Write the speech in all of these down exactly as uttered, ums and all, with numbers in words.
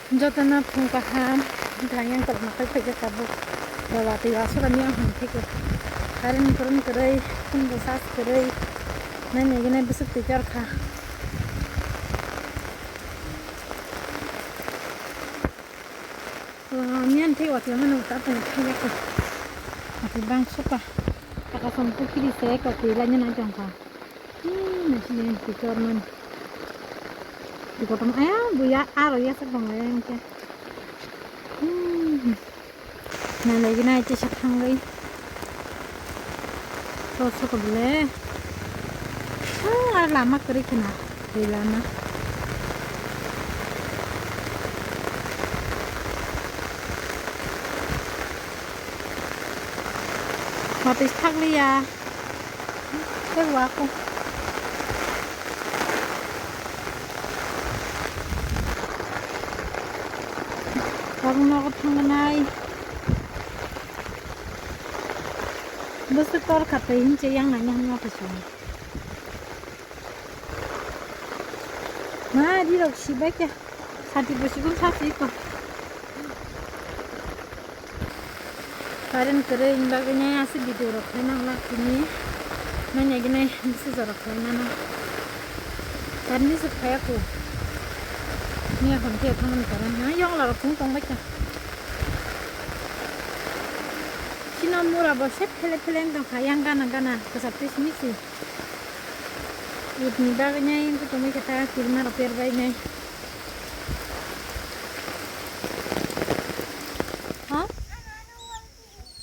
Jotono phung kaham, thangyang tolma kai phaikhe tabuk. Baba twi aswk ani ang hwn thikhe. Current current kwrwi, phone bo charge kwrwi. Nai nai gwnai bwswk twi kar kha. Nian thik watwi mano ta tong thik ko. Watwi bang suka. Taka som pukiri se ko twi lai nai tong kha. Hmm, nasi ni picture man. Di kotom aya buya aro ya sa bang ya yang kya. Hmm. Nai lagi nai te sa thangwi. To so ko bole. Ah, ar lama kari kena. Di lama. Mati thak liya. Tei wa ko. Tabuk nogo thangnai. Bwswk tor kha twi hinse yang nai yang no kisa. Ma ri rok sibai khe. Sati bo sikun sa si ko. Current kwrwi wng bagwi nai aswk video rok khlai nang lak tini. Nai nai gwnai message rok khlai mano. Current ni se phai ako. Ni akhon khe thangmani current na yong la rok phung tong bai kha. Chini mura bo se phele phele wng tong kha yang gana gana kwchak twi simi si. It ni bagwi nai wng tong bai kha ta kirma rok per bai nai. Ha?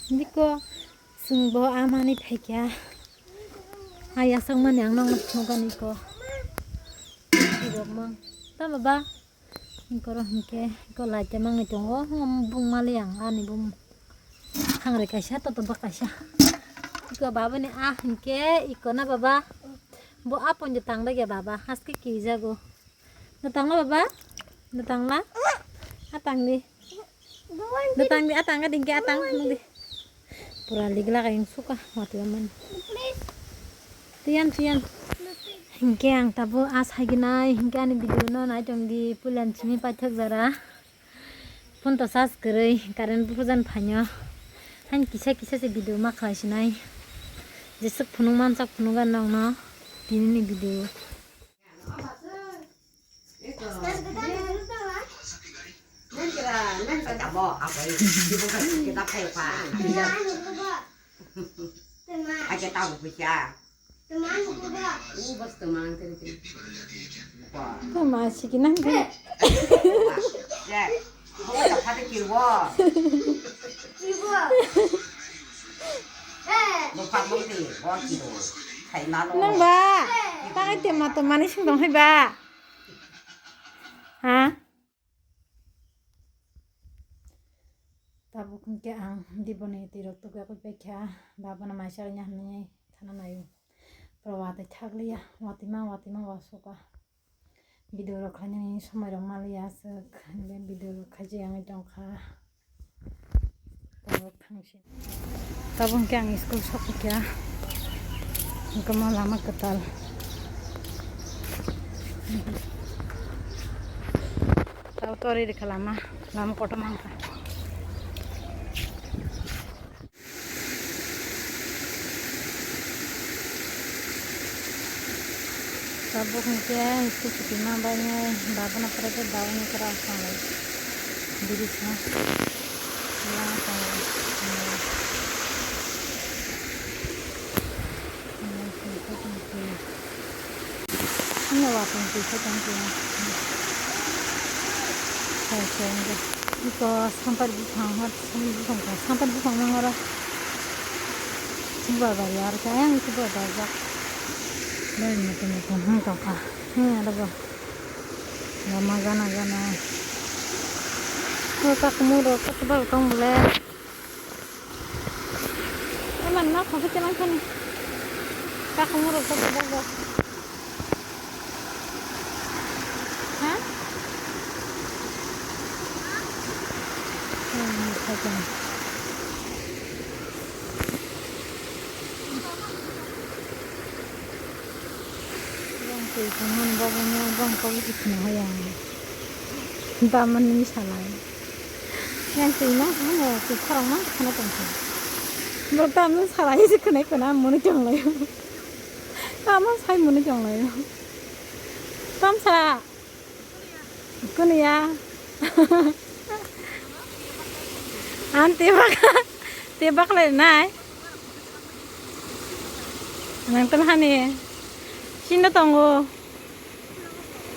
Biko, chwng bo amani phaikya. Ayasakmani ang nokno phunukani ko. Sirokmang. Ta baba? Hingkoro hinkhe, iko laite mangwi tongo. Bung mali ang, ani bung. Hangre kaisa, toto ba kaisa. Iko babani a hinkhe, iko na baba? Bo a ponjo tang dagya baba, haske kijago. Datangla baba? Datangla? Atang di. Datang di, atang ka dingke atang nung di. Pura ligla ka yung suka mati aman. Tiyan tiyan. Hingke ang tabu as haginai hingke ani video no nai tong di pulan simi paithak jara. Phone to charge kwrwi current buphang phainyo. Hain kisa kisa se video ma khlai sinai. Jeswk phunuk mansak phunuk gan nong no tini ni video. Tama siki nang di. Nang ba, takai tema to mani sing dong hai ba. Ha? Tabuk hwnkhe ang diboni twi rok tugya koi paikha, babana maisa rwnya hinwi thana naio. Pura watwi thakliya, watwima watwima wasoka. Video rok khlainani somoi rok maliya aswk, hwnwi video rok khaijagwi tongkha. Tabuk thangsi. Tabuk hwnkhe ang school sokphaikha. Hwnkhe ma lama kwtal. Tabuk tori rikha lama, lama kotor mankha. Tabuk hwnkhe school chutima bainai babana private dauni kwrwng tonglai. Biri sa. Ano watong twi khe tong twi. Sai sai wngkha. Iko sampar buphang, sampar buphang, sampar buphang nang oro. Chuba bari ar khe ayang chuba dajak. Bai motom motom hwn tongkha. Hwn aro bo. Lama gana gana. O kakumu rok kotobal tong bole. Eman ma khapui tongmani thani. Kakumu rok kotobal rok. Ha? Hmm, khaikhe. Bong twi tongmani bagwi no bong kok bwtwi khna haya. Tamani salai. Yang twi mang sa hano, twi khorang mang khana tong kha. Bo tamno salai se khwnai khwna muni tong lai. Tamo sai muni tong lai. Tam sa. Kuni ya. An tebak, tebak lai nai. Nang tam hani. Sinda tongo.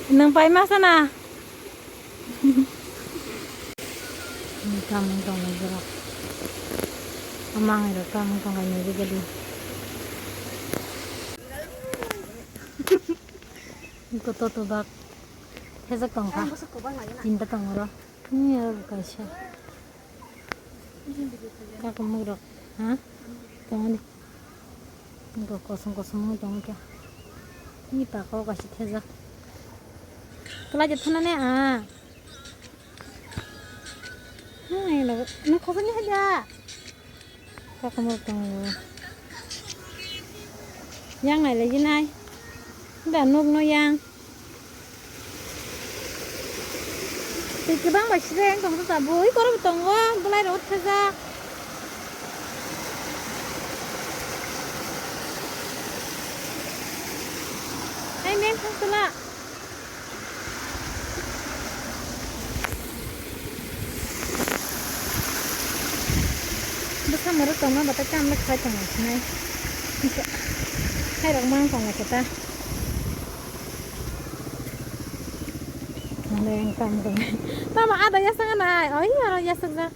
Nang pai ma sana. Tamung tongo borok. Amang ero tamung tongo ni bigedi. Iko toto bak. Hezak tongkha. Tinta tongo ro. Ni aro kaisa. Kakumuk rok. Ha? Tongoni. Iko kosom kosom wng tongkha. Ni pako kaisa thejak. Kla je thana ne a. Hai lo. Ni khosoni haja. Kakumuk tongo. Yang nai lagi nai. Da nuk no yang. Twi kwbang bai sreng tong ta bui korok tongo, bwlai rok thajak. Ai mem thang tula. Bwsa mwrwk tongma bata chamle khai tongo sinai. Khairok mang tongo khe ta. Mane ang kam tongo. Tamo ada yasang anai. Oi aro yasang jak.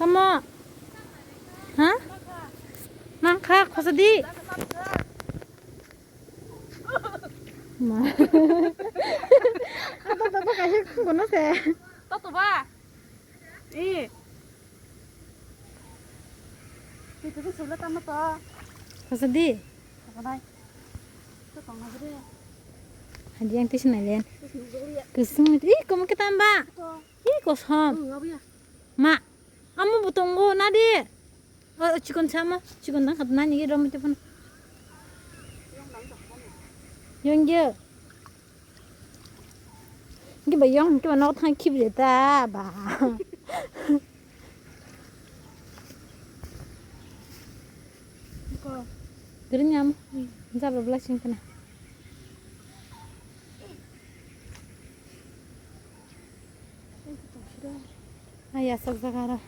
Tamo. Ha? Mang kha, khosa di. Ma. Ata tata kaisa kono se. Toto ba. Eh. Itu tu sudah tamat to. Khosa di. Apa nai? Itu tong lagi deh. Hadi yang tisu nai len. Terus nunggu ya. Kusung. Ih, kamu ketambah. Ih, kosom. Enggak apa ya? Ma, amo bo tongo, nadi? O, o, chikon sama, chikon dang khat nani ge rom te phano. Yong ge. Ge ba yong ke ba nok thang khib je ta ba. Ko. Gering am. Jabra bla sing kana. Ai, aswk jaga ro.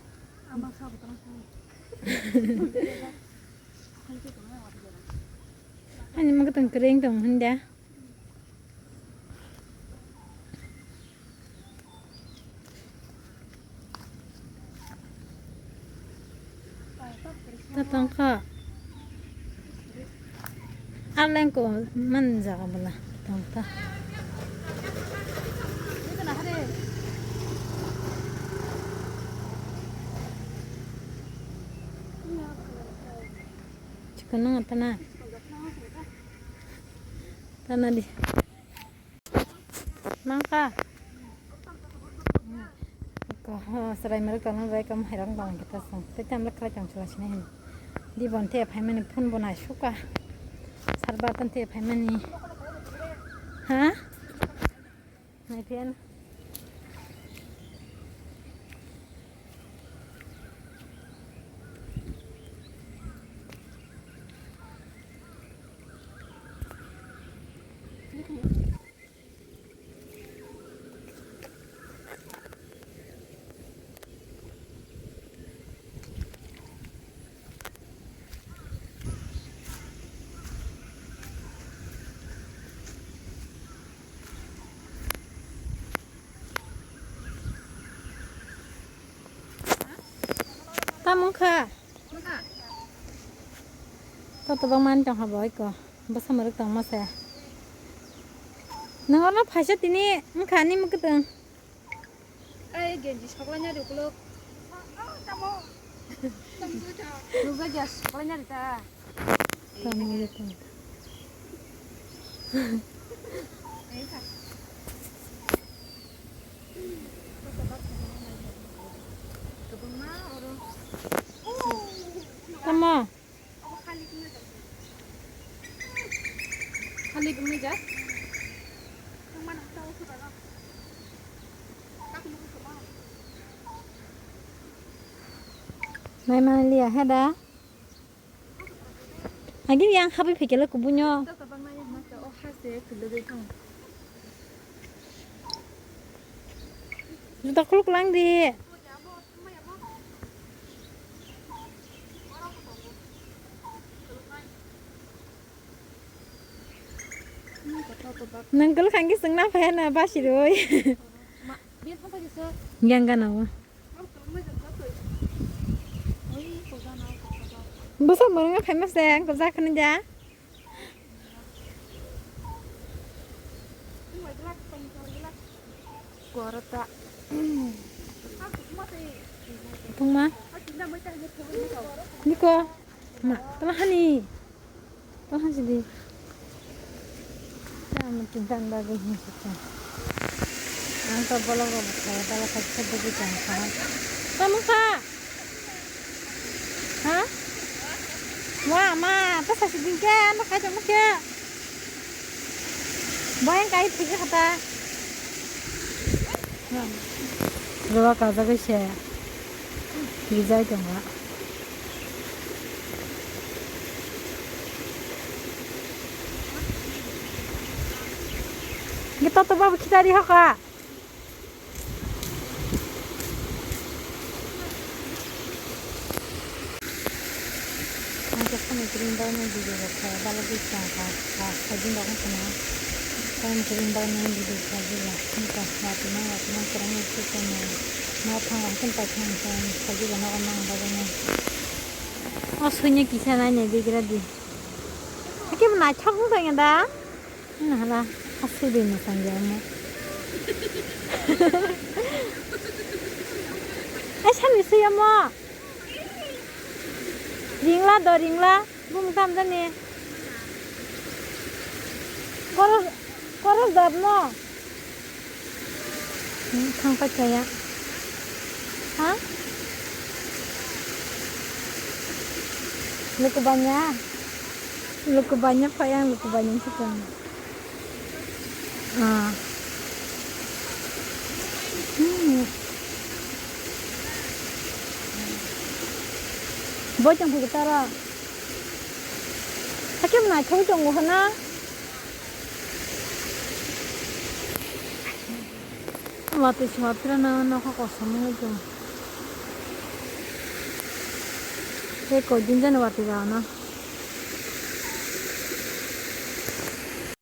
Ani mwkhwtwng kwrwng tong hwn de. Ta tongkha. Aleng ko man jaga bwla tongkha. Chikon nang tana. Tana di. Mangkha. Ko, ho, serai merek tong nang bai kam hairang tong kita song. Tei tam lek khlai tong chula sini hin. Di bon te phaimani phone bo nai suka. Sarba tan te phaimani. Ha? Nai phen. Tamo wngkha? Koto bangma ani tongkha bo eko. Bwsa mwrwk tongma se. Nwng oro phaisa tini wngkha ani mwkhwtwng. Ai, genji soklaina di ukuluk. Nukjagya soklaina di ta. Tamo wngkha. Tamo? Nai mani liya he da. Agi yang habi phekele kubunyo. Juta khuluk lang di. Nang kwlwkha hwnkhe chwngna phaiya na basi rwi. Yang gana o. Bwsa mwrwngwi phaima se ang kwchak hwnwi da. Tongma. Niko. Ma, tala hani. Tala hani di. Ang to bolong rok bwkha, bala kha khe bwgwi tong kha. Tamo kha? Ha? Wa ma, ta sa siding khe, ano khai tong khe. Boyang kai thik kha ta. Roba kajagwi se. Rijai tong kha. Ngi toto babu khitari hoka. Ang khe phone green bar ni video rok khe balagwi tong kha, kha, kha, din rok wng khna. Phone green bar ni video khe jila. Niko, watwi nang, watwi nang, kwrwngni khe tongmani. Nogo thango, haikhe pai thang, khe jila nogo nang bagwi nang. O suinwi kisa nai nai bigra di. Haikhe bo naithok wng tong da. Wngna hala, aswk de mwchang ya omo. Ai, sani swi omo. Ringla do, ringla. Bumung tam jani. Koros, koros dap no. Hmm, thang pai kaya. Ha? Luku banya. Luku banya phai ang luku banya sukang. Ah. Hmm. Boi tong phai tara. Hakim nai thoi tongo hana. Watwi se watwi rano nokha kosom wngwi tongo. Tei koi din jani watwi rano.